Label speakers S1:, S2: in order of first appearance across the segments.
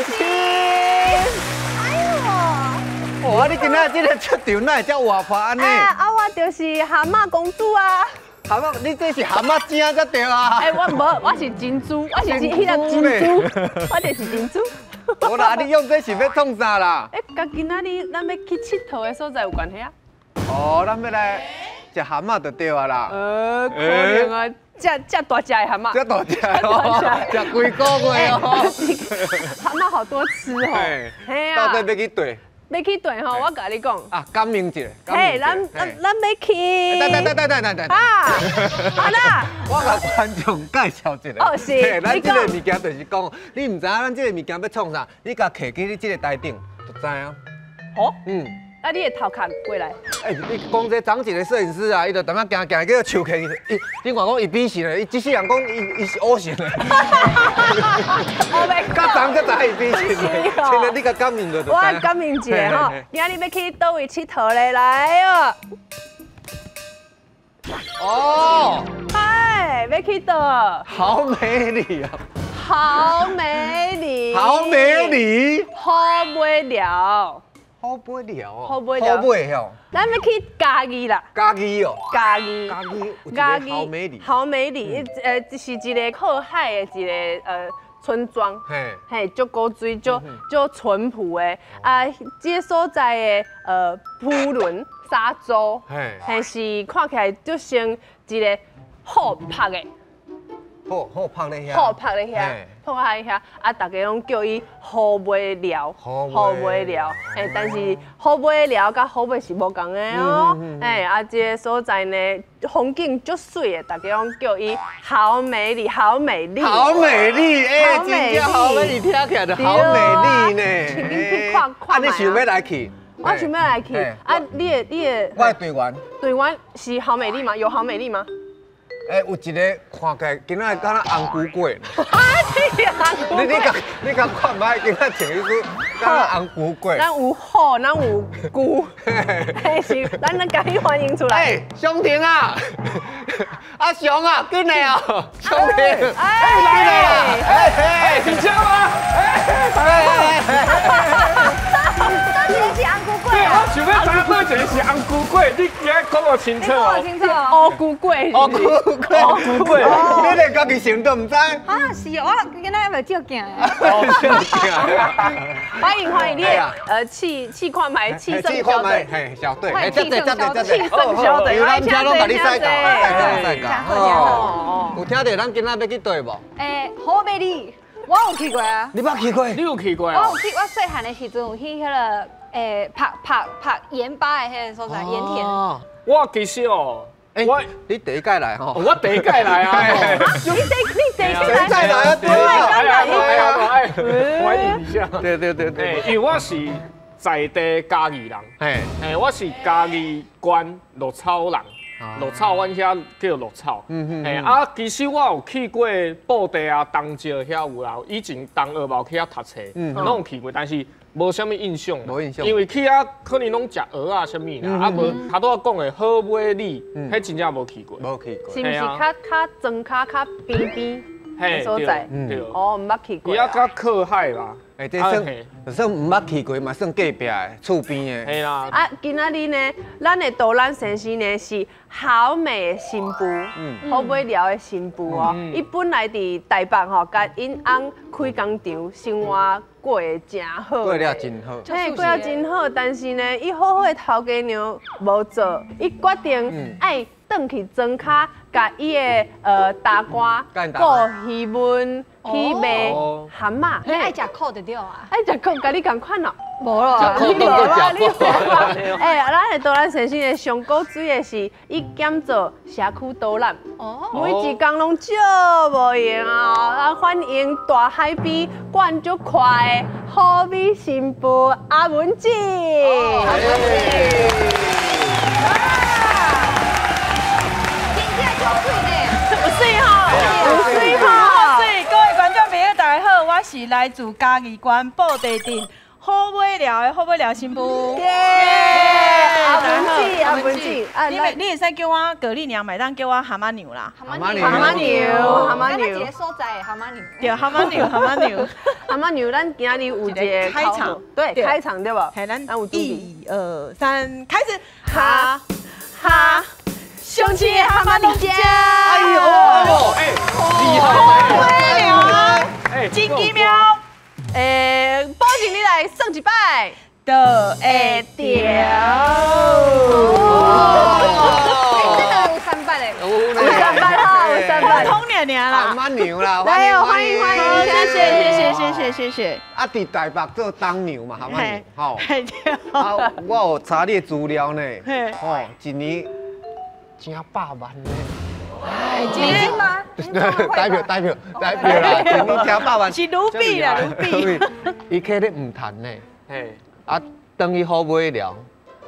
S1: 心。
S2: 哎呦！
S1: 哇，你今仔這个出場哪會遮活潑按呢？
S2: 啊，我就是蛤蟆公主啊！
S1: 蛤蟆，你這是蛤蟆精才對啊！
S2: 哎，我無，我是珍珠，我是彼粒珍珠，我就是珍珠。
S1: 無啦，你用這是欲創啥啦？
S2: 哎，佮今仔日咱欲去𨑨迌的所在有關係啊？
S1: 哦，咱欲來食蛤蟆就對啊啦。
S2: 可能啊，遮遮大隻的蛤蟆。
S1: 遮大隻哦，食幾個月哦。
S2: 蛤蟆好多吃哦。
S1: 嘿啊。到底欲去佗？
S2: 欲去佗吼，我共你講。
S1: 啊，感應一下。
S2: 嘿，咱欲去。
S1: 等等等等等等。
S2: 啊，好啦。
S1: 我共觀眾介紹一下。
S2: 哦，是。
S1: 咱這個物件就是講，你毋知影咱這個物件欲創啥，你共提去你這個台頂就知影。
S2: 哦。啊！你的頭殼過來。
S1: 欸，你講這張一個攝影師啊，伊就淡仔行行，叫手牽伊，你看講伊比神的，伊這世人講伊是烏神的。
S2: 烏白
S1: 較昨才知伊比神的，現在你共感應就知。
S2: 我感應一下吼，今日欲去佗位𨑨迌咧？來哦。
S1: 哦。
S2: 嗨，欲去佗？
S1: 好美麗啊！
S2: 好美麗。
S1: 好美麗。
S2: 好尾寮。
S1: 好尾寮哦，
S2: 好尾寮，
S1: 好尾哦。
S2: 咱欲去嘉義啦。
S1: 嘉義哦。
S2: 嘉義。
S1: 嘉義。嘉義。好美麗。
S2: 好美麗，是一个靠海的一个村莊。嘿，足古錐，足足淳樸的。啊，這個所在的埔崙沙洲，嘿，是看起來就像一个好拍的。
S1: 好好拍咧遐，
S2: 好拍咧遐，拍咧遐，啊，大家攏叫伊好尾寮，好尾寮，嘿，但是好尾寮佮好尾是無仝的哦，嘿，啊，這个所在呢，風景足媠的，大家攏叫伊好美麗，好美麗，
S1: 好美麗，欸，真正好美麗，聽起來就好美麗呢。
S2: 去看看。
S1: 啊，你想欲來去？
S2: 我想欲來去。啊，你的，
S1: 我的隊員，
S2: 隊員是好美麗嗎？有好美麗嗎？
S1: 欸，有一个看起來今仔敢若紅龜粿。
S2: 啊，是紅龜粿。
S1: 你共看覓，今仔穿一副敢若紅龜粿。
S2: 咱有虎，咱有龜，嘿是，咱來共伊歡迎出來。
S1: 欸，雄婷啊，阿雄啊，緊來哦，雄婷，
S2: 哎，
S1: 緊來啦，哎哎，
S3: 緊張嗎？哎，
S1: 哎。
S4: 這是紅龜粿
S3: 對，我想欲知影佗一個是紅龜粿，你今日講予清楚哦。
S4: 清楚。
S2: 烏龜粿。
S1: 烏龜粿，
S3: 烏龜粿。
S1: 你連家己想都毋知。
S4: 啊，是哦，我今仔猶未照鏡。
S1: 照鏡。
S2: 歡迎歡迎，你試試看覓，試算小隊。
S1: 嘿，小隊。
S2: 氣勝小隊。
S1: 咱遮攏共你使教，使教，使教。哦。有聽著咱今仔欲去佗無？
S4: 欸，好美麗，我有去過啊。
S1: 你捌去過？
S3: 你有去過？
S4: 我有去，我細漢的時陣有去彼个。欸，拍拍拍鹽巴的彼个所在，鹽田。
S3: 我其實哦，
S1: 我你第一屆來吼，
S3: 我第一屆來啊。
S2: 你第一屆
S1: 來啊？對啊，
S3: 哎，歡迎一下。
S1: 對對對對，
S3: 因為我是在地嘉義人，嘿，我是嘉義縣鹿草人，鹿草，阮遐叫鹿草。嘿，啊，其實我有去過布袋啊、東石遐有啦，以前同學嘛有去遐讀冊，攏有去過，但是無啥物印象，
S1: 無印象，
S3: 因為去遐可能攏食蚵仔啥物啦，啊無，頭拄仔講的好尾里，彼真正無去過，
S1: 無去過，
S2: 是毋是較較莊跤較邊邊的所在？
S3: 對，
S2: 哦，毋捌去過。
S3: 伊遐較靠海啦。
S1: 欸，這算算毋捌去過嘛，算隔壁的厝邊的。
S3: 嘿啦。
S2: 啊，今仔日呢，咱的導覽先生呢是好美的新婦，好尾寮的新婦哦。伊本來佇台北吼，共𪜶翁開工場，生活過得誠好。
S1: 過了真好。
S2: 嘿，過了真好，但是呢，伊好好的頭家娘無做，伊決定愛轉去莊跤，共伊的大官顧魚塭去賣蛤蟆。
S4: 你愛食苦就對啊。
S2: 愛食苦，佮你仝款哦。
S4: 無咯，
S2: 你無啊，你無啊。欸，咱的導覽先生的上古錐的是，伊兼做社區導覽，每一工攏足無閒啊。啊，歡迎大海邊轉足快的好美新婦阿文姐。
S4: 真正足媠呢，
S2: 有媠吼，有媠吼。
S5: 各位觀眾朋友，大家好，我是來自嘉義縣布袋鎮。好尾寮的好尾寮新妇。
S2: 耶！阿文姐，阿文姐，
S5: 你会使叫我葛丽娘，嘛会当叫我蛤蟆娘啦。
S1: 蛤蟆娘，
S2: 蛤蟆娘，蛤蟆娘。
S4: 一个所在，蛤蟆娘。
S5: 对，蛤蟆娘，蛤蟆娘，
S2: 蛤蟆娘。咱今日有一个
S5: 开场，
S2: 对，开场对无？
S5: 嘿，咱1、2、3，开始。哈哈，上次的蛤蟆娘。
S1: 哎呦，哎，厉害！
S5: 哎，真奇妙。
S2: 保证你来算一摆，
S5: 就会中。
S4: 这个有三摆的，
S1: 有三摆
S2: 啦，有三摆。
S5: 普通尔尔啦。
S1: 蛤蟆娘啦，
S2: 来哦，欢迎欢迎，
S5: 谢谢谢谢谢谢谢谢。
S1: 啊，伫台北做当娘嘛，蛤蟆娘，吼。
S5: 啊，
S1: 我有查你的资料呢，吼，一年挣100万呢。
S4: 美金吗？
S1: 代表代表代表啦，一年挣100万。
S5: 是卢比啦，卢比。
S1: 伊起咧毋谈呢，啊，转去好尾寮，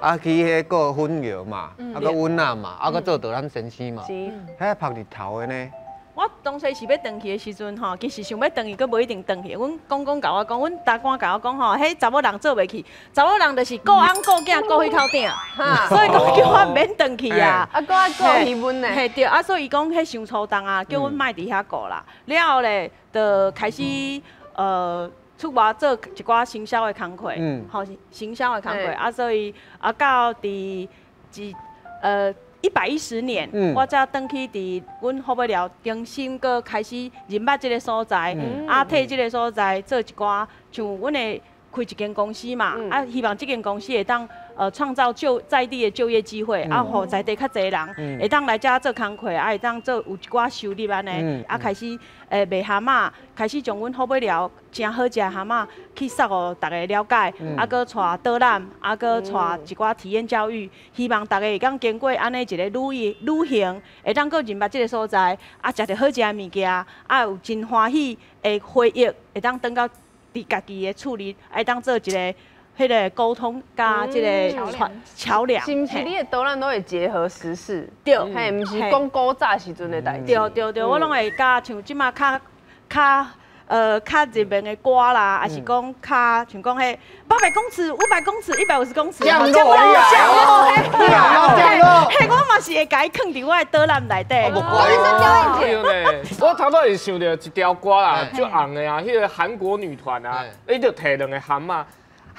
S1: 啊去彼个粉药嘛，啊阁阮仔嘛，啊阁做导览先生嘛，彼曝日头的呢。
S5: 我当初是欲转去的时阵吼，其实想欲转去，阁无一定转去。阮公公共我讲，阮大官共我讲吼，彼查某人做袂去，查某人就是顾翁顾囝顾彼口鼎，所以讲叫我毋免转去啊。
S2: 啊，顾爱顾鱼塭呢？
S5: 嘿对，啊，所以伊讲彼伤粗重啊，叫阮莫伫遐顾啦。了后咧，就开始出外做一寡行销的工课，吼，行销的工课啊，所以啊，到伫一110年，我才转去伫阮好尾寮重新阁开始认捌这个所在，啊，替这个所在做一寡像阮会开一间公司嘛，啊，希望这间公司会当创造就在地的就业机会，啊，予在地较济人会当来遮做工课，啊，会当做有一寡收入按呢，啊，开始卖蛤蟆，开始将阮好尾寮诚好食的蛤蟆去送予大家了解，啊，阁带导览，啊，阁带一寡体验教育，希望大家会当经过按呢一个旅行，会当阁认捌这个所在，啊，食著好食的物件，啊，有真欢喜的回忆，会当转到伫家己的厝里，会当做一个彼个沟通佮这个桥梁。
S2: 是毋是你的导览拢会结合时事？
S5: 对，
S2: 嘿，毋是讲古早时阵的代志。
S5: 对对对，我拢会佮像这马较热门的歌啦，还是讲较像讲彼800公尺、500公尺、150公尺，
S1: 降落啊！降落！
S5: 彼我嘛是会共伊囥伫我的导览内底。
S3: 我头拄是想著一条歌啦，足红的啊，彼个韩国女团啊，伊就提两个蛤蟆。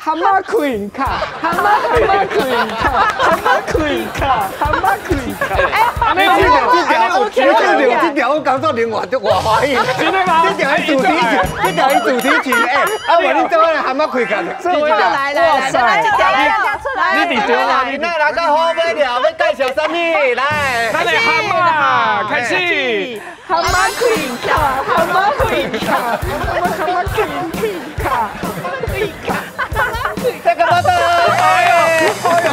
S3: 蛤蟆开卡，蛤蟆开卡，蛤蟆开卡，蛤蟆开卡。
S1: 哎，这条我感觉另外就我欢喜。
S3: 真的吗？
S1: 这条是主题曲，这条是主题曲。哎，啊，我你做那蛤蟆开卡，
S5: 来来来，来，
S3: 你伫对啊？
S1: 你那来到好尾寮，欲介绍啥物？来，
S3: 咱的蛤蟆开始。
S5: 蛤蟆开卡，蛤蟆开卡，蛤蟆开卡，开卡。
S1: 这个马的，
S3: 哎呦，哎呦，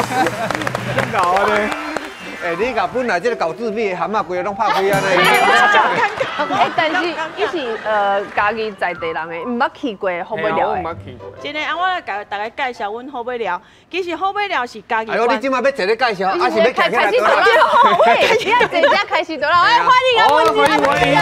S3: 真搞呢！
S1: 哎，你共本来这个搞自闭的蛤蟆，规个拢拍开按呢。
S2: 哎，但是伊是家己在地人的，毋捌去过好尾寮的。
S5: 真的啊，我来共大家介绍阮好尾寮。其实好尾寮是嘉义。
S1: 哎呦，你这马欲坐咧介绍，还是欲
S2: 开始导览？你爱坐遮开始导览，哎，欢迎啊，
S3: 欢迎欢迎
S1: 欢迎。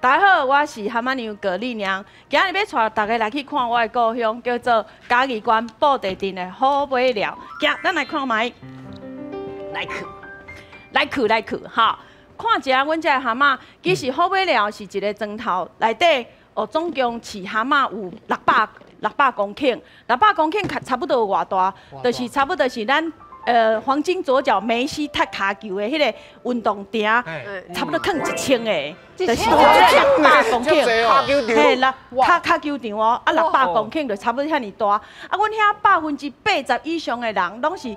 S5: 大家好，我是蛤蟆娘葛丽娘。今日欲带大家来去看我的故乡，叫做嘉义县布袋镇的好尾寮。行，咱来看觅，来去，来去，来去，哈！看一下阮这个蛤蟆，其实好尾寮是一个砖头，内底哦总共饲蛤蟆有600公顷，600公顷差不多有偌大，就是差不多是咱。黄金左脚梅西踢跤球的彼个运动场，差不多囥1000个，就是600公顷，嘿，跤球场哦，啊600公顷就差不多遐尔大。啊，阮遐80%以上的人，拢是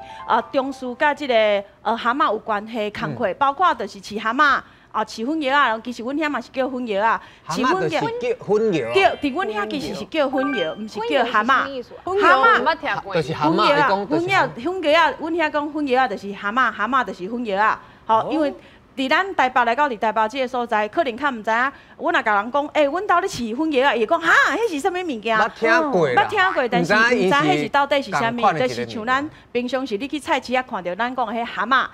S5: 重视佮这个蛤蟆有关系工课，包括就是饲蛤蟆。啊，饲粉蚵仔，其实阮遐嘛是叫粉蚵仔。
S1: 饲粉蚵叫粉蚵。
S5: 对，伫阮遐其实是叫粉蚵，毋是叫蛤蟆。
S2: 蛤蟆毋捌听过。
S1: 就是蛤蟆，
S5: 粉蚵，粉蚵仔，阮遐讲粉蚵仔就是蛤蟆，蛤蟆就是粉蚵仔。吼，因为伫咱台北來講，佇台北這个所在，可能較毋知影。阮若共人講，欸，阮兜咧飼粉蠅仔，伊會講哈，彼是啥物物件？
S1: 捌聽過啦，
S5: 捌聽過，但是毋知彼是到底是啥物。就是像咱平常時你去菜市仔看著咱講的彼蚶仔，啊，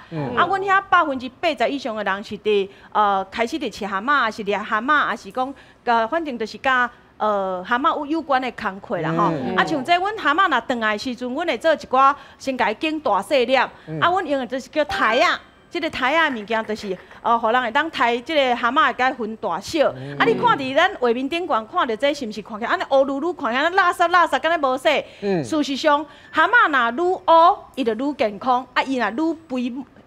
S5: 阮遐80%以上的人是佇開始佇飼蚶仔，抑是掠蚶仔，抑是講反正就是佮蚶仔有有關的工課啦吼。啊，像這阮蚶仔若轉來的時陣，阮會做一寡先共伊揀大細粒，啊，阮用的就是叫刣仔。這个刣仔的物件就是，予人會當刣這个蚶仔會共分大小。啊，你看佇咱畫面頂懸看著這是毋是看起來按呢烏嚕嚕，看起來垃圾垃圾，敢若無洗。事實上，蚶仔若愈烏，伊就愈健康；啊，伊若愈肥、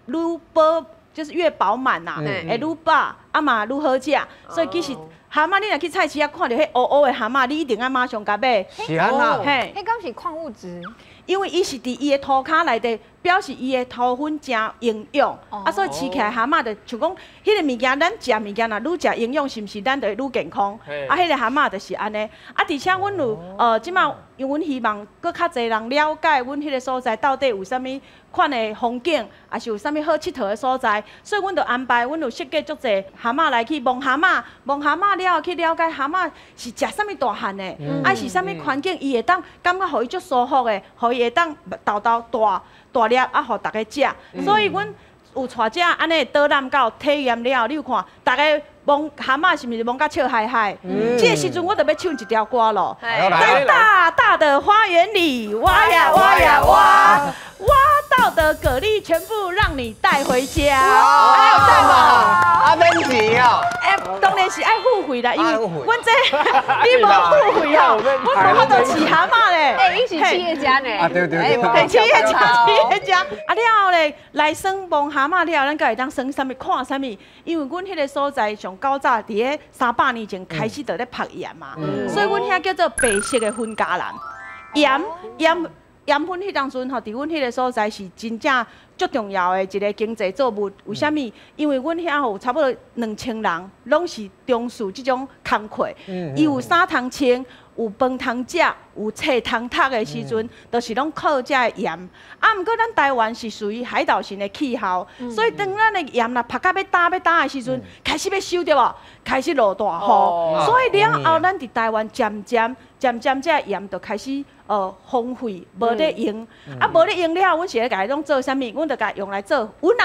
S5: 愈飽，就是越飽滿啦，會愈飽，啊嘛愈好食。所以其實蚶仔，你若去菜市仔看著彼烏烏的蚶仔，你一定愛馬上共買。
S1: 是按怎？
S5: 嘿，
S4: 彼敢是礦物質？
S5: 因為伊是佇伊的塗跤內底，表示伊的塗粉誠營養，啊，所以飼起來蚶仔就像講，彼个物件，咱食物件若愈食營養，是毋是咱就會愈健康？啊，彼个蚶仔就是按呢。啊，而且阮有這馬因為阮希望閣較濟人了解阮彼个所在到底有啥物款的風景，抑是有啥物好𨑨迌的所在，所以阮就安排，阮有設計足濟蚶仔來去摸蚶仔，摸蚶仔了後去了解蚶仔是食啥物大漢的，啊是啥物環境，伊會當感覺予伊足舒服的，予伊會當沓沓大大粒啊，予大家食。所以阮有帶這按呢導覽到體驗了後，你有看，逐家摸蚶仔是毋是摸甲笑嗨嗨？這个時陣我就欲唱一條歌咯。在大大的花園裡，挖呀挖呀挖，挖到的蛤蜊全部讓你帶回家。
S1: 還有帶無？啊，免錢哦。
S5: 欸，當然是愛付費啦，因為阮這你無付費哦，阮無法度飼蚶仔咧。
S2: 欸，伊是企業家呢。
S1: 啊，對對對。
S5: 企業家，企業家。啊，了後咧，來耍摸蚶仔了後，咱閣會當耍啥物？看啥物？因為阮彼个所在上較早佇咧300年前開始就咧曝鹽嘛，所以阮遐叫做白色的粉伽蘭。鹽鹽鹽分彼當陣吼，佇阮彼个所在是真正足重要的一个經濟作物。為啥物？因為阮遐吼有差不多2000人，攏是從事這種工課。伊有衫通穿，有飯通食，有冊通讀的時陣，就是攏靠這个鹽。啊，毋過咱台灣是屬於海島型的氣候，所以當咱的鹽若曝甲欲焦欲焦的時陣，開始欲收著無？開始落大雨，所以了後咱佇台灣漸漸漸漸這个鹽就開始荒廢，無咧用。啊，無咧用了後，阮是咧共伊攏做啥物？阮就共用來做塭仔，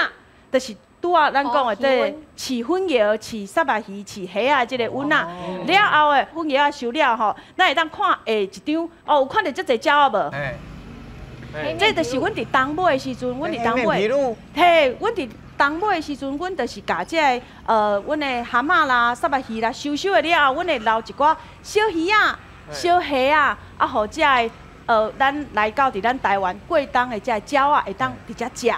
S5: 就是拄仔咱講的這个飼粉蠅、飼虱目魚、飼蝦仔這个塭仔。了後的粉蠅仔收了吼，咱會當看下一張哦，有看著這濟鳥仔無？這就是阮佇冬尾的時陣，阮佇冬尾，嘿，阮佇冬尾的時陣，阮就是共這个阮的蚶仔啦、虱目魚啦收收的了後，阮會留一寡小魚仔、小蝦仔，啊，予這个咱來到佇咱台灣過冬的這个鳥仔會當佇遮食，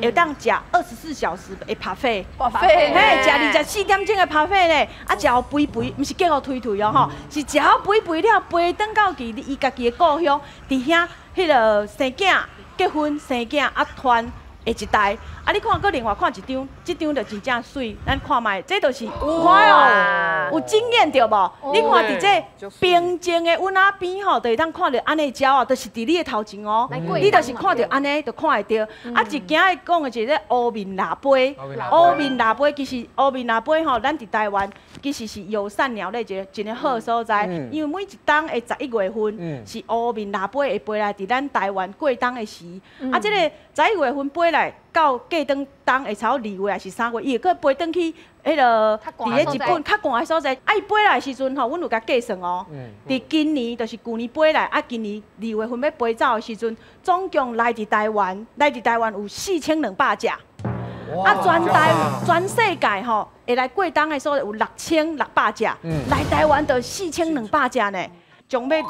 S5: 會當食24小時的 buffet，嘿，食24點鐘的 buffet 咧，啊，食予肥肥，毋是結予推推哦吼，是食予肥肥了，飛轉到去伊家己的故鄉，佇遐彼个生囝、結婚生囝啊，傳下一代。啊，你看，閣另外看一張，這張就真正媠，咱看覓，這就是看哦，有經驗著無？你看佇這平靜的塭仔邊吼，就會當看著按呢鳥仔，就是佇你的頭前哦，你就是看著按呢，就看會著。啊，一今仔講的是這烏面蜊飛，烏面蜊飛其實烏面蜊飛吼，咱佇台灣其實是友善鳥類一个真个好所在，因為每一冬的11月份是烏面蜊飛會飛來佇咱台灣過冬的時，啊，這個11月份飛來。到過轉冬會差不多2月抑是3月，伊會閣飛轉去彼个佇咧日本較寒的所在。啊，伊飛來的時陣吼，阮有共計算哦。佇今年就是舊年飛來，啊，今年2月份欲飛走的時陣，總共來佇台灣，來佇台灣有4200隻。啊，全台全世界吼，會來過冬的所在有6600隻，來台灣就4200隻呢。將欲60%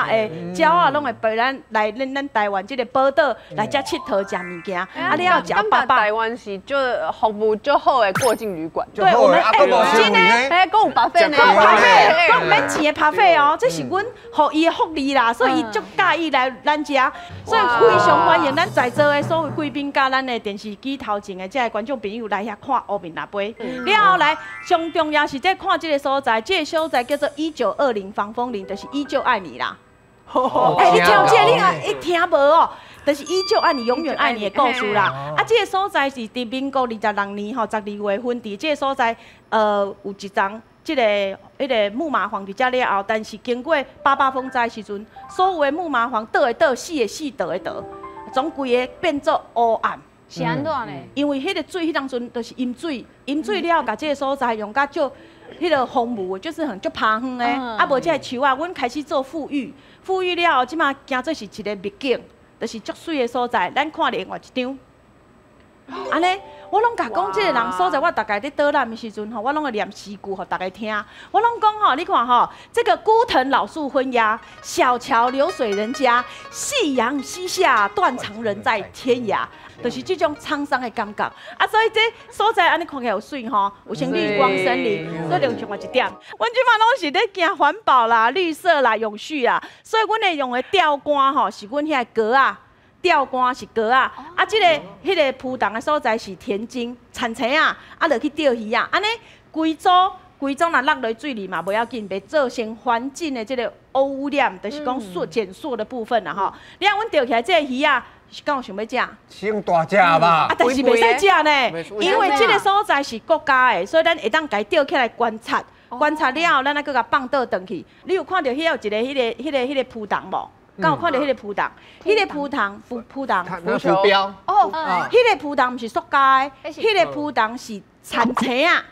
S5: 的鳥仔攏會飛咱來咱台灣這个寶島來遮𨑨迌食物件，啊，了後食飽飽。
S2: 台灣是就服務足好的過境旅館。
S5: 對，我們
S2: 真的，欸，閣有 buffet 呢，
S5: 閣有免錢的 buffet 哦，這是阮予伊的福利啦，所以伊足佮意來咱遮，所以非常歡迎咱在座的所有貴賓佮咱的電視機頭前的這个觀眾朋友來遐看烏面蜊飛。了後來上重要是這看這个所在，這个所在叫做1920防風林，就是。依舊愛你啦！欸，你聽這，你若一聽無哦，就是依舊愛你，永遠愛你的故事啦。啊，這个所在是佇民國26年吼12月份，佇這个所在，有一叢這个彼个木麻黃佇遮了後，但是經過八八風災時陣，所有的木麻黃倒的倒，死的死，倒的倒，總規个變做烏暗。
S4: 是按怎呢？
S5: 因為彼個水，彼當陣就是淹水，淹水了後，共這个所在用甲足彼个荒蕪，就是很足拋荒的。啊，無這个樹仔，阮開始做復育，復育了後，這馬行做是一个秘境，就是足媠的所在。咱看另外一張，按呢，我攏共講，這个人所在，我逐家咧導覽的時陣吼，我攏會念詩句予大家聽。我攏講吼，你看吼，這個孤藤老樹昏鴉，小橋流水人家，夕陽西下，斷腸人在天涯。就是這種滄桑的感覺啊，所以這所在按呢看起來有媠吼，有像綠光森林，所以另外一點，阮這馬攏是咧行環保啦、綠色啦、永續啦，所以阮會用的釣竿吼，是阮遐個蚵仔，釣竿是蚵仔，啊，這个彼个浮動的所在是田菁、田青仔，啊，落去釣魚仔，按呢規組規組若落落水裡嘛，無要緊，袂造成環境的這个污染，就是講塑減塑的部分啦吼。你看阮釣起來這个魚仔。是敢有想欲食？
S1: 先大隻吧。
S5: 啊，但是袂使食呢，因為這个所在是國家的，所以咱會當共伊釣起來觀察，觀察了後，咱愛閣共放倒轉去。你有看著彼有一个、彼个、彼个、彼个浮筒無？敢有看著彼个浮筒？彼个浮筒浮浮筒
S1: 浮標。
S4: 哦，
S5: 彼个浮筒毋是塑膠的，彼个浮筒是田青仔，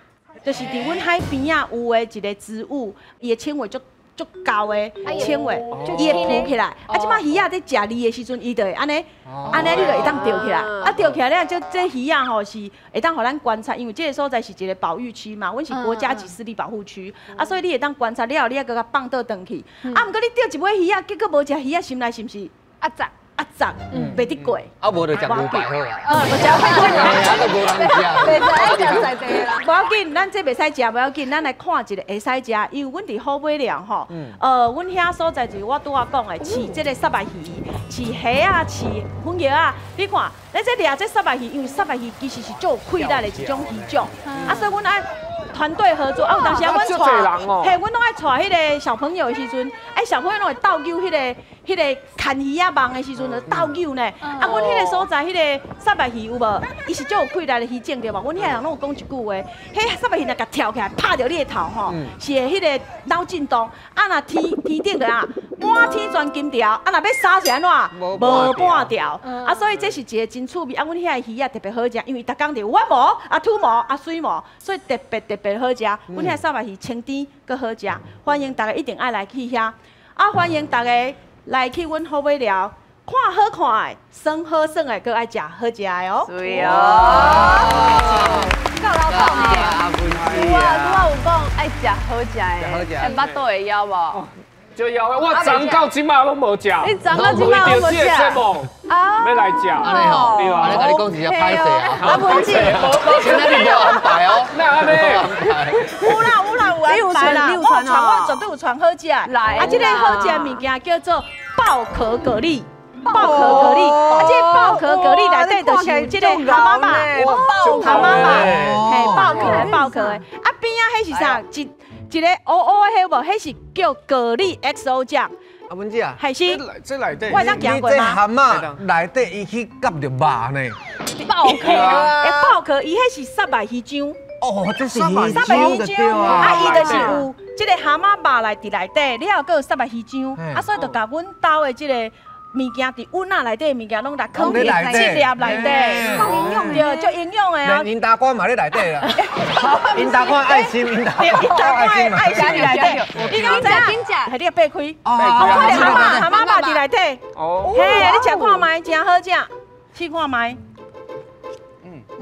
S5: 就是佇阮海邊仔有的一个植物，伊的纖維足足厚的纖維，伊會浮起來。啊，這擺魚仔佇食膩的時陣，伊就會按呢，按呢你就會當釣起來。啊，釣起來了，這魚仔吼是會當予咱觀察，因為這个所在是一个保育區嘛，阮是國家級濕地保護區。啊，所以你會當觀察了後，你猶閣共放倒轉去。啊，毋過你釣一尾魚仔，結果無食魚仔，心內是毋是
S4: 壓雜？
S5: 壓雜，袂得過。
S1: 啊，無就食牛排好啊。
S4: 無食
S1: 啊，都無人食。
S4: 袂使食在地啦。
S5: 無要緊，咱這袂使食，無要緊，咱來看一个會使食，因為阮佇虎尾寮吼，阮遐所在就是我拄仔講的，飼這个虱目魚、飼蝦仔、飼粉蜆仔。你看，咱這掠這虱目魚，因為虱目魚其實是足有氣力的一種魚種，啊，所以阮愛團隊合作。啊，有當時啊，阮帶，嘿，阮攏愛帶彼个小朋友的時陣，哎，小朋友攏會鬥搝彼个牽魚仔網的時陣就鬥搝呢。啊，阮彼个所在彼个虱目魚有無？伊是足有氣力的魚種對無？阮遐人攏有講一句話，彼虱目魚若共跳起來，拍著你的頭吼，是會彼个腦震盪。啊，若天天頂就啊，滿天全金條，啊，若欲殺是按怎？無半條。啊，所以這是一个真趣味。啊，阮遐的魚仔特別好食，因為逐工就有蛙毛、啊吐毛、啊水毛，所以特別特別好食。阮遐虱目魚清甜閣好食，歡迎大家一定愛來去遐。啊，歡迎大家來去阮虎尾寮看好看的，耍好耍的，閣愛食好食的哦。
S2: 對哦。夠老講的。有啊，拄仔有講愛食好食的，欸，腹肚會枵無？
S3: 就枵的，我昨到這馬攏無食。
S2: 你昨到這馬攏無食？
S1: 啊，欲來食。按呢吼，按呢共你講是歹勢啊。
S2: 啊，文姐，
S1: 今仔日無安排哦。
S3: 哪按呢？
S5: 有啦有啦有安排啦，我有傳，我絕對有傳好食的。來，啊，這个好食的物件叫做爆殼蛤蜊。爆殼蛤蜊，啊，這个爆殼蛤蜊內底就是有這個蛤蟆肉，蛤蟆肉，嘿，爆殼的爆殼的。啊，邊仔彼是啥？一一个烏烏的彼無？彼是叫蛤蜊 XO 醬。
S1: 阿文姐啊，
S5: 係是，
S3: 這內底，
S5: 我會當行過嗎？
S1: 你這蛤蟆內底伊去夾著肉呢？
S2: 爆殼，
S5: 欸，爆殼，伊彼是虱目魚漿。
S1: 哦，這是魚漿就對啊。
S5: 啊，伊就是有這个蛤蟆肉來佇內底，了後閣有虱目魚漿，啊，所以就共阮兜的這个物件，佇碗仔內底的物件攏來囥佇這粒內底，
S4: 夠營養
S5: 對，足營養的啊。
S1: 連大官嘛咧內底啦，尹大官愛心，尹大
S5: 官愛心佇內底。你敢知影？係你擘開，我看著蛤蟆，蛤蟆肉佇內底。哦，嘿，你食看覓，誠好食，試看覓。
S1: 噔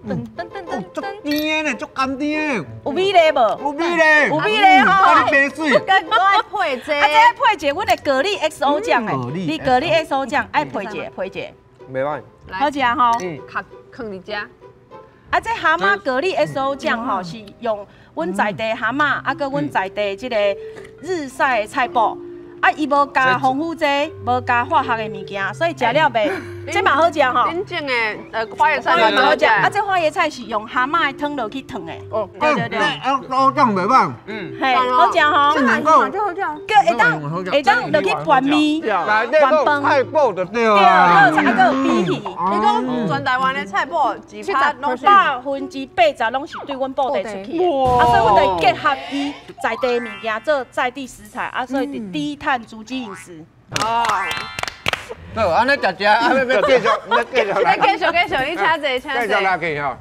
S1: 噔噔噔，足甜的呢，足甘甜的。
S5: 有味咧無？
S1: 有味咧，
S5: 有味咧吼。
S1: 啊，你白水。
S2: 我愛配這。
S5: 啊，這愛配一个阮的蛤蜊 XO 醬的，你蛤蜊 XO 醬愛配一个，配一个。
S3: 袂歹。
S5: 好食吼。
S2: 嗯。較囥佇遮。
S5: 啊，這蛤蟆蛤蜊 XO 醬吼，是用阮在地蛤蟆，啊，閣阮在地這个日曬的菜脯。啊，伊無加防腐劑，無加化學的物件，所以食了袂這嘛好食吼。
S2: 恁種的花椰菜嘛好食。
S5: 啊，這花椰菜是用蛤蟆的湯落去燙的。哦，對對對。
S1: 啊，我講袂歹。
S3: 嗯。
S5: 嘿，好食吼。
S1: 這兩個。
S5: 閣會當落去拌麵、拌飯。
S1: 菜脯就對
S5: 啊。對，閣有比魚。
S2: 你講全台灣的菜脯
S5: 70%攏是對阮布袋出去的。啊，所以阮就結合伊在地的物件做在地食材，啊，所以低碳足跡飲食。
S2: 哦。
S1: 好，按呢食食，啊，欲繼續，欲繼續來。
S2: 繼續繼續，你請坐，請坐。
S1: 繼續來去吼。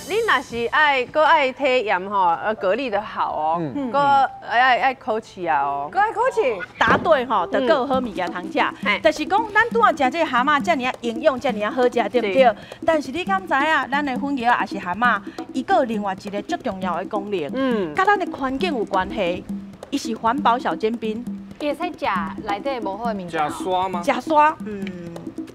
S2: 你若是愛閣愛體驗吼，蛤蜊的好哦，閣愛考試啊哦。
S4: 閣愛考試。
S5: 答對吼，就閣有好物件通食。就是講，咱拄仔食這个蛤蟆，遮爾仔營養，遮爾仔好食，對毋對？但是你敢知影，咱的粉蜈仔抑是蛤蟆，伊閣有另外一個足重要的功能，佮咱的環境有關係，伊是環保小尖兵。
S4: 伊會使食內底無好的物件。
S3: 食沙嗎？
S5: 食沙，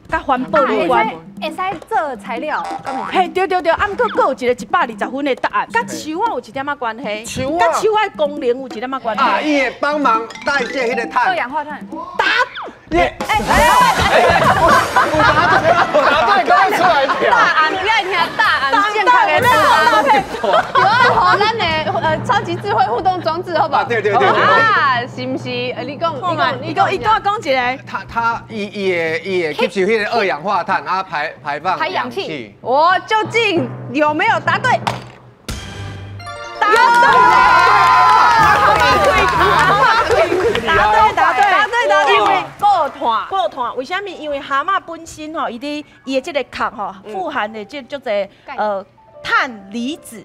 S5: 佮環保有關。
S4: 會使做材料。
S5: 嘿，對對對，啊，毋過閣有一個120分的答案，佮樹仔有一點仔關係，佮樹仔功能有一點仔關係。
S1: 啊，伊會幫忙代謝彼個碳。
S4: 二氧化碳。
S5: 答。
S1: 耶！
S2: 哎
S3: 答對，剛出來
S2: 大案，你愛聽答案，正確的答案。有啊，予咱的超級智慧互動裝置，好不好？
S1: 對對對。
S2: 啊，是毋是？你講，你講，你講，
S5: 伊剛講一個。
S1: 他伊會吸收彼個二氧化碳啊，排放
S4: 排氧氣。
S2: 我究竟有沒有答對？
S5: 答對。答對答對
S2: 答對答對，因為固碳
S5: 固碳，為啥物？因為蛤蟆本身吼，伊佇伊的這個殼吼，富含的這足濟碳離子，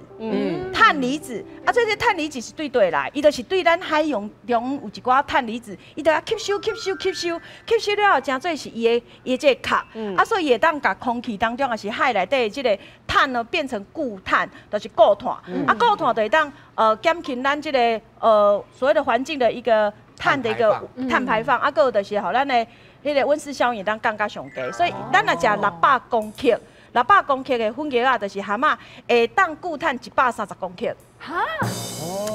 S5: 碳離子，啊，這個碳離子是對佗來，伊就是對咱海洋中有一寡碳離子，伊就吸收、吸收、吸收、吸收了後，成做是伊的這個殼，啊，所以會當共空氣當中，抑是海內底這個碳呢變成固碳，就是固碳，啊，固碳就會當減輕咱這個所謂的環境的一個碳的一個碳排放，啊，閣有就是予咱的彼個溫室效應會當降較上低，所以咱若食600公克。600公克的粉蜈仔，就是蛤蟆會當固碳130公克，
S4: 哈，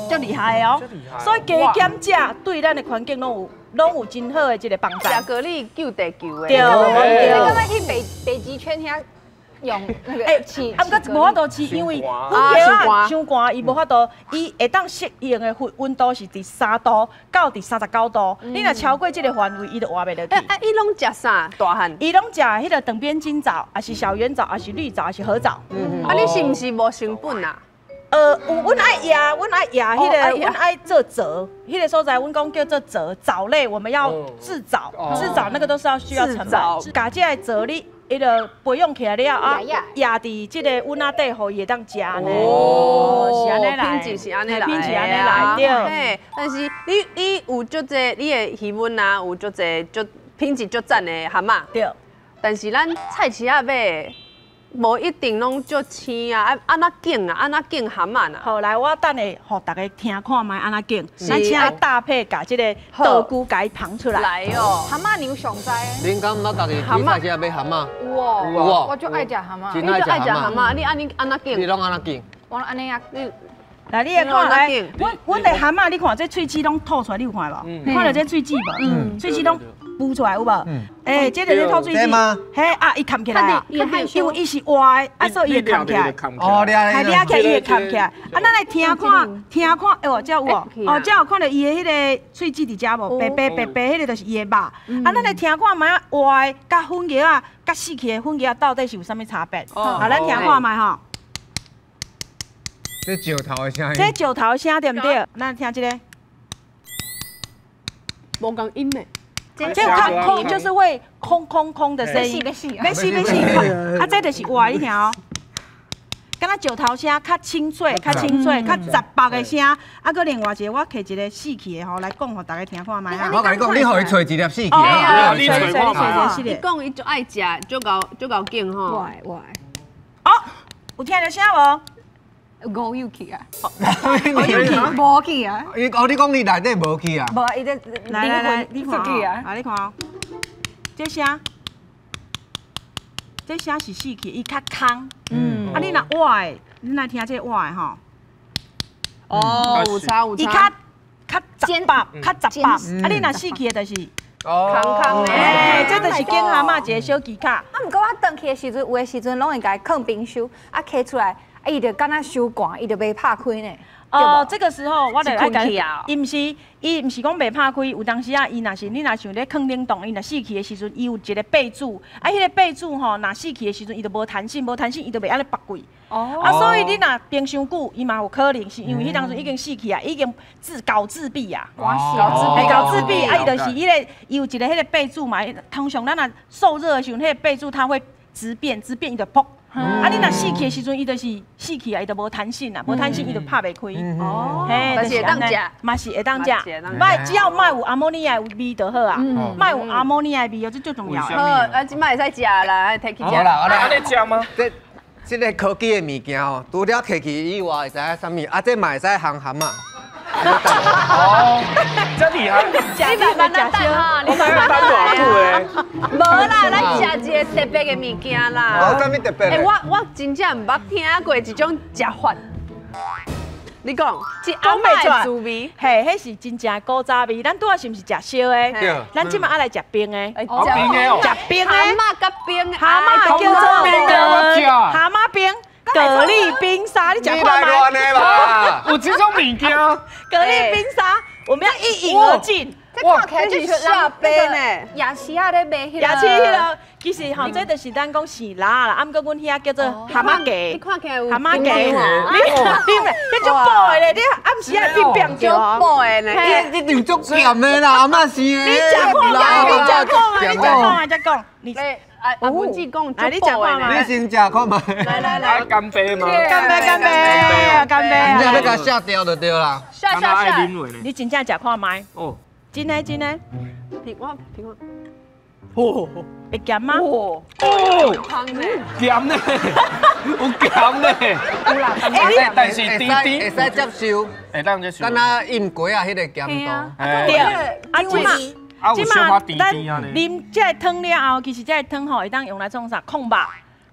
S5: 足厲害的哦。所以加減食對咱的環境攏有真好的這個幫助。
S2: 食蛤蜊救地球的。
S5: 對對。
S4: 你敢欲去北極圈遐用那個？欸，
S5: 啊，毋過無法度飼，因為粉蜈仔傷寒，伊無法度，伊會當適應的溫度是佇3度到佇39度。你若超過這個範圍，伊就活袂落去。
S2: 啊，伊攏食啥？大漢？
S5: 伊攏食彼個長鞭金藻，抑是小圓藻，抑是綠藻，抑是褐藻。
S2: 啊，你是毋是無成本啊？
S5: 有，阮愛壓，阮愛壓彼個，阮愛做藻，彼個所在，阮講叫做藻，藻類，我們要製藻，製藻那個都是要需要成本。共這个藻你。伊就培養起來了啊，壓佇這個溫仔底，予伊會當食呢。哦，是按呢來，
S2: 品質是按呢來，
S5: 品質按呢來，對。
S2: 但是你有足濟，你的魚塭啊，有足濟足品質足讚的蛤蟆。
S5: 對。
S2: 但是咱菜市仔買，無一定攏足鮮啊，按怎揀啊，按怎揀蛤蟆啊？
S5: 好，來，我等下予大家聽看覓按怎揀。咱請搭配共這個道具共伊捧出來。
S2: 來哦，
S4: 蛤蟆你有上知？
S1: 恁敢毋捌家己去菜市仔買蛤蟆？
S4: 有哦，我就愛食蛤蟆。
S2: 你就愛食蛤蟆？你按呢按怎揀？
S1: 你攏按怎揀？
S4: 我按呢啊，
S2: 你
S5: 來，你來看來，阮的蛤蟆，你看這喙齒攏吐出來，你有看無？看著這喙齒無？喙齒攏浮出來有無？欸，這就是吐喙齒。嘿啊，伊含起來啊，因為伊是活的，啊，所以伊會含起來。
S1: 哦，掠
S5: 掠起來伊會含起來。啊，咱來聽看，聽看，哎呦，這有哦，哦，這有看著伊的彼个喙齒佇遮無？白白白白，彼个就是伊的肉。啊，咱來聽看覓活的佮粉蜈仔，佮死去的粉蜈仔到底是有啥物差別？好，咱聽看覓吼。
S1: 這石頭的聲音。
S5: 這石頭聲對毋對？咱聽這个。
S2: 無仝音呢。
S5: 這較空就是會空空空的聲音，欲死欲死，啊，這就是活的，你聽哦。敢若石頭聲較清脆，較清脆，較雜白的聲。啊，閣另外一個，我摕一個死去的吼來講，予大家聽看覓啊。
S1: 我共你講，你予伊揣一粒死去啊！
S3: 你揣看覓。
S2: 你講伊就愛食，足𠢕足𠢕揀吼。
S4: 我我。
S5: 哦，有聽著聲無？
S4: 無有去啊！無有去，無去啊！
S1: 伊哦，你講你內底無去啊？
S4: 無，伊這
S5: 來來，你看
S4: 出去啊！
S5: 啊，你看哦，這聲，這聲是死去，伊較空。嗯。啊，你若活的，你來聽這活的吼。
S2: 哦，有差有差。
S5: 伊較較雜白，較雜白。啊，你若死去的，就是。
S2: 哦，空空的，
S5: 哎，這就是揀蛤蟆一個小技巧。
S4: 啊，毋過我轉去的時陣，有的時陣攏會共伊囥冰箱，啊，揢出來，啊，伊就敢若傷寒，伊就袂拍開呢。
S5: 哦，這個時候我就愛共伊毋是講袂拍開，有當時啊，伊若是你若想咧囥冷凍，伊若死去的時陣，伊有一個被子，啊，彼個被子吼，若死去的時陣，伊就無彈性，無彈性，伊就袂按呢縛開。哦。啊，所以你若冰傷久，伊嘛有可能是因為彼當陣已經死去啊，已經自搞自閉啊。
S2: 搞自閉，
S5: 搞自閉啊！伊就是彼個，伊有一個彼個被子嘛。通常咱若受熱的時陣，彼個被子它會質變，質變伊就噗。啊！你若死去的時陣，伊就是死去啊，伊就無彈性啊，無彈性伊就拍袂開。
S2: 哦，但是會當食，
S5: 嘛是會當食。莫只要莫有阿摩尼亞的味就好啊，莫有阿摩尼亞的味哦，這最重要。
S2: 好，啊，這擺會使食啦，提去食。
S1: 好啦，
S3: 按呢食嗎？
S1: 這個科技的物件哦，除了提去以外，會知影啥物？啊，這嘛會使烘蚶仔。
S3: 哦，這厲害！
S2: 你慢慢等哈，
S3: 你慢慢等偌久的？
S2: 無啦，咱食一个特別的物件啦。
S1: 無啥物特別？
S2: 欸，我真正毋捌聽過這種食法。你講，這阿嬤的滋味，
S5: 嘿，彼是真正古早味。咱拄仔是毋是食燒的？
S1: 對。
S5: 咱這擺愛來食冰的。
S3: 冰的哦。
S5: 食冰的。
S2: 蛤蟆佮冰。
S5: 蛤蟆叫做蛤蟆冰。蛤蜊冰沙，你食看覓？
S3: 有這種物件？
S5: 蛤蜊冰沙，我們要一飲而盡。
S4: 這看起來就是下杯呢，夜市仔咧賣彼個。
S5: 夜市彼個，其實吼，這就是咱講生蜊啦，啊，毋過阮遐叫做蛤蟆雞。
S2: 你看起來有
S5: 蛤蟆雞，你啉咧，彼足補的咧，你暗時仔變變
S2: 足補的呢。
S1: 你你足鹹的啦，阿嬤生的。
S5: 你食看覓？你食看覓？你食看覓？再講。
S2: 你。阿文姊講，你食看覓？
S1: 你先食看覓。
S2: 來來來，
S3: 乾杯嗎？
S5: 乾杯乾杯乾杯！
S1: 你欲共下掉就對啦。
S2: 下下下。
S5: 你真正食看覓？哦。真的真的。
S2: 聽我聽我。
S5: 哦。會鹹嗎？
S2: 哦。
S3: 鹹呢？有鹹呢？
S2: 有啦。
S3: 但是甜甜
S1: 會使接受。
S3: 會當接受。
S1: 敢若醃雞仔彼個鹹度。
S5: 對。啊，這馬。這馬咱啉這个湯了後，其實這个湯吼會當用來創啥？控肉、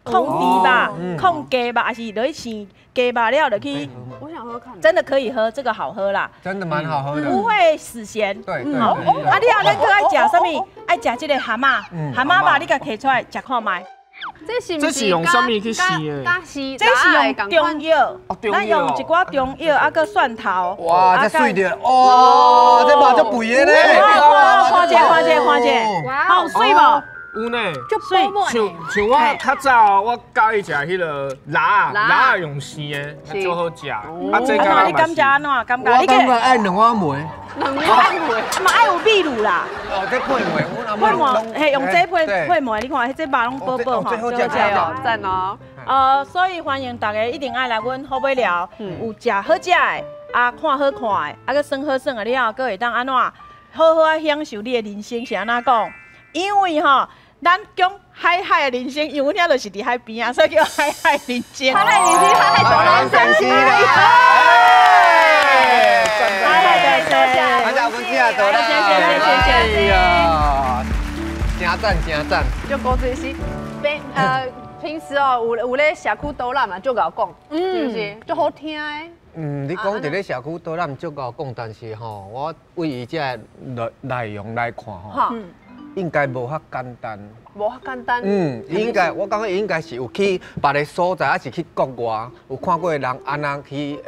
S5: 控豬肉、控雞肉，還是落去生雞肉了落去。
S2: 我想喝看。
S5: 真的可以喝，這個好喝啦。
S1: 真的蠻好喝的。
S5: 不會死鹹。
S1: 對對。
S5: 啊，你啊，咱閣愛食啥物？愛食這個蛤蟆，蛤蟆肉你共提出來食看覓。
S2: 這是
S3: 這是用啥物去生的？
S5: 這是用中藥，咱用一寡中藥，啊，閣蒜頭。
S1: 哇，這媠著，哇，這肉足肥的咧！
S5: 看者，看者，看者，好媠無？
S3: 有呢，媠。像我較早我佮意食彼个蜊仔，蜊仔用生的，足好食。啊，這個
S5: 你感覺按怎？感覺？
S1: 我感覺愛兩碗糜。
S5: 兩碗糜，嘛愛有秘魯啦。
S1: 哦，這配糜，
S5: 配糜，嘿，用這配配糜，你看，這肉攏薄薄吼，
S1: 好食
S2: 哦，讚哦。
S5: 所以歡迎大家一定愛來阮好尾寮，有食好食的，啊，看好看的，啊，閣耍好耍的，了後閣會當按怎好好啊享受你的人生，是按怎講？因為吼，咱講海海的人生，因為阮遐就是佇海邊啊，所以叫海海人生。
S2: 海海人生，海海大人生。
S5: 海海人生，
S1: 多謝文姊啊，多謝，
S5: 謝謝謝謝。
S1: 真讚真讚。
S2: 就古錐是，平時哦，有咧社區導覽嘛，足𠢕講，是不是？足好聽的。
S1: 嗯，你講佇咧社區導覽足𠢕講，但是吼，我對伊這个內內容來看吼，應該無遐簡單。
S2: 無遐簡單。
S1: 嗯，應該我感覺應該是有去別个所在，還是去國外有看過人按怎去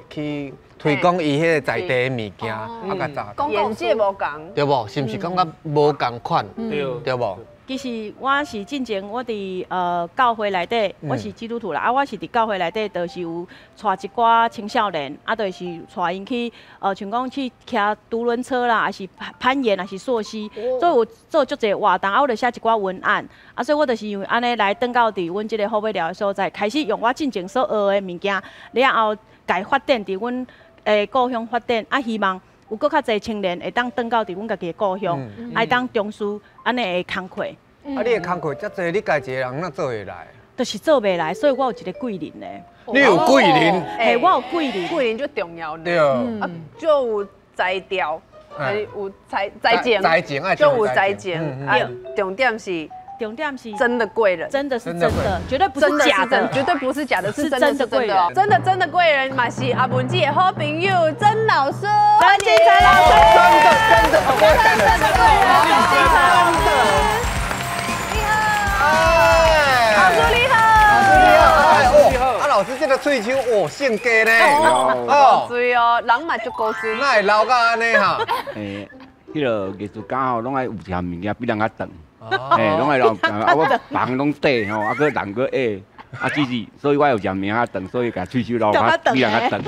S1: 去推廣伊彼個在地的物件，啊，較早。
S2: 眼界無仝。
S1: 對無？是毋是感覺無仝款？
S3: 對，
S1: 對無？
S5: 其實我是進前我佇教會內底，我是基督徒啦，啊，我是佇教會內底，就是有帶一寡青少年，啊，就是帶𪜶去像講去騎獨輪車啦，還是攀岩，還是溯溪，所以有做足濟活動，啊，我就寫一寡文案，啊，所以我就是因為按呢來轉到佇阮這个好尾寮的所在，開始用我進前所學的物件，了後共發展佇阮故鄉發展，啊，希望有閣較濟青年會當轉到佇阮家己的故鄉，會當重視按呢的工課。
S1: 啊，你的工課遮濟，你家己一個人哪做會來？
S5: 就是做袂來，所以我有一個貴人咧。
S1: 你有貴人？
S5: 嘿，我有貴人，
S2: 貴人最重要。
S1: 對。
S2: 啊，就有才調，有才情，就有才情。啊，重點是。
S5: 重點是
S2: 真的貴人，
S5: 真的是真的，絕對不是假的，
S2: 絕對不是假的，是真的貴人，真的真的貴人嘛是阿文姊的好朋友曾老師，
S5: 曾金成老師，
S1: 真的真的真的貴人。喙鬚哦，性格呢？
S2: 哦，古錐哦，人嘛足古錐。
S1: 哪會老到按呢哈？
S6: 彼个藝術家吼，攏愛有一項物件比人較長，嘿，攏愛留，啊我別人攏短吼，啊閣人閣矮，啊只是，所以我有一項物件較長，所以共喙鬚留較比人較長。